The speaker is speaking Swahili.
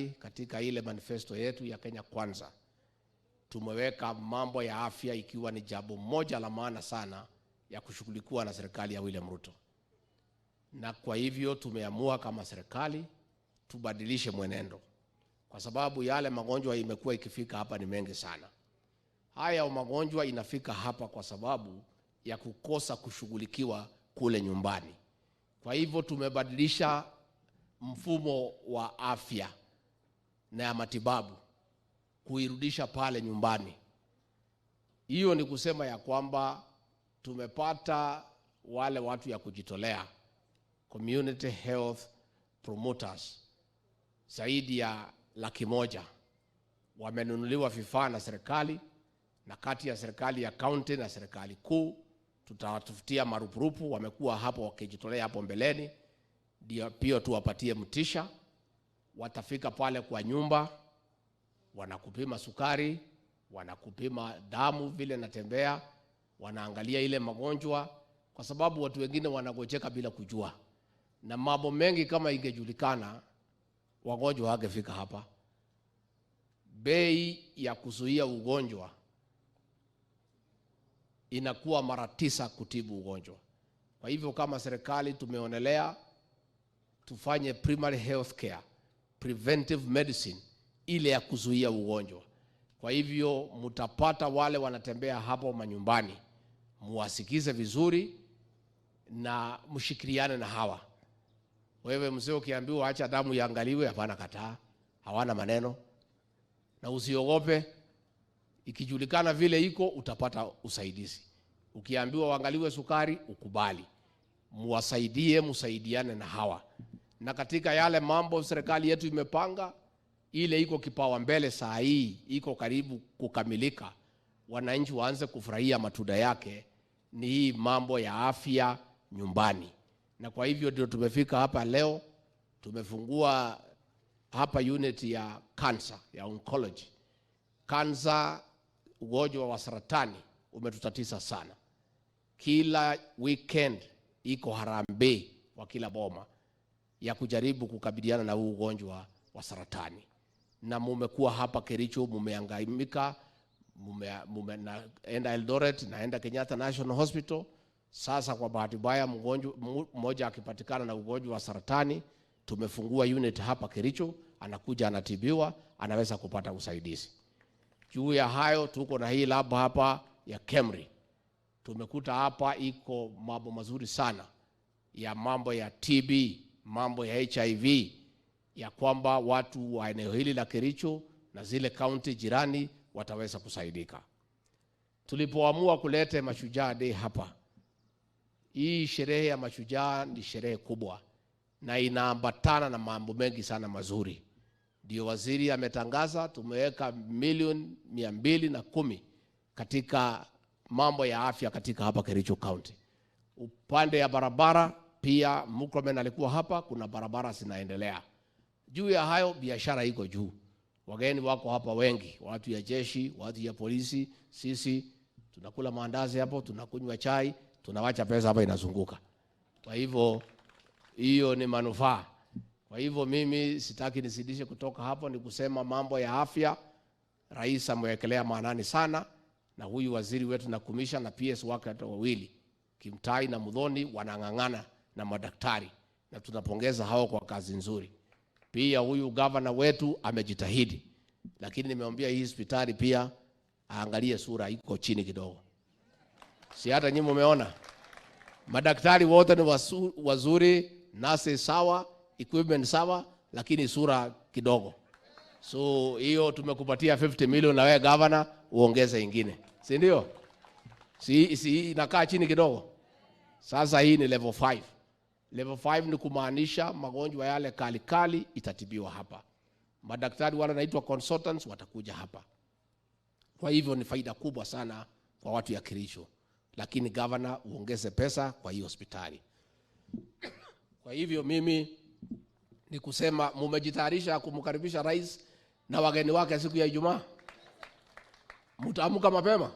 Katika ile manifesto yetu ya Kenya Kwanza tumeweka mambo ya afya ikiwa ni jambo moja la maana sana ya kushughulikiwa na serikali ya William Ruto, na kwa hivyo tumeamua kama serikali tubadilishe mwenendo, kwa sababu yale magonjwa imekuwa ikifika hapa ni mengi sana. Haya magonjwa inafika hapa kwa sababu ya kukosa kushughulikiwa kule nyumbani. Kwa hivyo tumebadilisha mfumo wa afya na ya matibabu kuirudisha pale nyumbani. Hiyo ni kusema ya kwamba tumepata wale watu ya kujitolea, community health promoters, zaidi ya 100,000 wamenunuliwa vifaa na serikali, na kati ya serikali ya county na serikali kuu tutawatafutia marupurupu. Wamekuwa hapo wakijitolea hapo mbeleni, ndio pia tuwapatie mtisha. Watafika pale kwa nyumba, wanakupima sukari, wanakupima damu vile natembea, wanaangalia ile magonjwa, kwa sababu watu wengine wanagojeka bila kujua, na mambo mengi kama ingejulikana wagonjwa hawangefika hapa. Bei ya kuzuia ugonjwa inakuwa mara 9 kutibu ugonjwa. Kwa hivyo kama serikali tumeonelea tufanye primary health care, preventive medicine ile ya kuzuia ugonjwa. Kwa hivyo mtapata wale wanatembea hapo manyumbani, muwasikize vizuri na mshikiliane na hawa. Wewe mzee ukiambiwa acha damu iangaliwe, hapana kataa, hawana maneno. Na usiogope, ikijulikana vile iko utapata usaidizi. Ukiambiwa waangaliwe sukari, ukubali. Muwasaidie, musaidiane na hawa. Na katika yale mambo serikali yetu imepanga, ile iko kipawa mbele saa hii, iko karibu kukamilika, wananchi waanze kufurahia matunda yake, ni hii mambo ya afya nyumbani. Na kwa hivyo ndio tumefika hapa leo, tumefungua hapa unit ya cancer, ya oncology. Cancer, ugonjwa wa saratani umetutatiza sana. Kila weekend iko harambee kwa kila boma ya kujaribu kukabiliana na huu ugonjwa wa saratani. Na mumekuwa hapa Kericho, mumehangaika, naenda Eldoret, naenda Kenyatta National Hospital. Sasa kwa bahati mbaya mmoja akipatikana na ugonjwa wa saratani, tumefungua unit hapa Kericho, anakuja anatibiwa, anaweza kupata usaidizi. Juu ya hayo tuko na hii lab hapa ya KEMRI. Tumekuta hapa iko mambo mazuri sana ya mambo ya TB, mambo ya HIV, ya kwamba watu wa eneo hili la Kericho na zile county jirani wataweza kusaidika. Tulipoamua kuleta Mashujaa Day hapa, hii sherehe ya Mashujaa ni sherehe kubwa na inaambatana na mambo mengi sana mazuri. Ndio waziri ametangaza tumeweka milioni 210 katika mambo ya afya katika hapa Kericho County. Upande ya barabara pia Murkomen alikuwa hapa, kuna barabara zinaendelea. Juu ya hayo biashara iko juu. Wageni wako hapa wengi, watu ya jeshi, watu ya polisi, sisi tunakula maandazi hapo, tunakunywa chai, tunawacha pesa hapa inazunguka. Kwa hivyo hiyo ni manufaa. Kwa hivyo mimi sitaki nisidishe kutoka hapo, ni kusema mambo ya afya rais amewekelea maanani sana, na huyu waziri wetu na kumisha na PS wake hata wawili, Kimtai na Muthoni, wanang'ang'ana na madaktari, na tunapongeza hao kwa kazi nzuri. Pia huyu governor wetu amejitahidi, lakini nimeambia hii hospitali pia aangalie sura iko chini kidogo. Si hata nyinyi mmeona madaktari wote ni wazuri, nurses sawa, equipment sawa, lakini sura kidogo. So hiyo tumekupatia 50 million na wewe governor uongeze ingine, si ndio? Si inakaa chini kidogo. Sasa hii ni level 5. Level 5 ni kumaanisha magonjwa yale kali kali itatibiwa hapa. Madaktari wale wanaitwa consultants watakuja hapa. Kwa hivyo ni faida kubwa sana kwa watu ya Kericho. Lakini governor uongeze pesa kwa hii hospitali. Kwa hivyo mimi ni kusema mumejitayarisha kumkaribisha rais na wageni wake siku ya Ijumaa. Mtaamka mapema.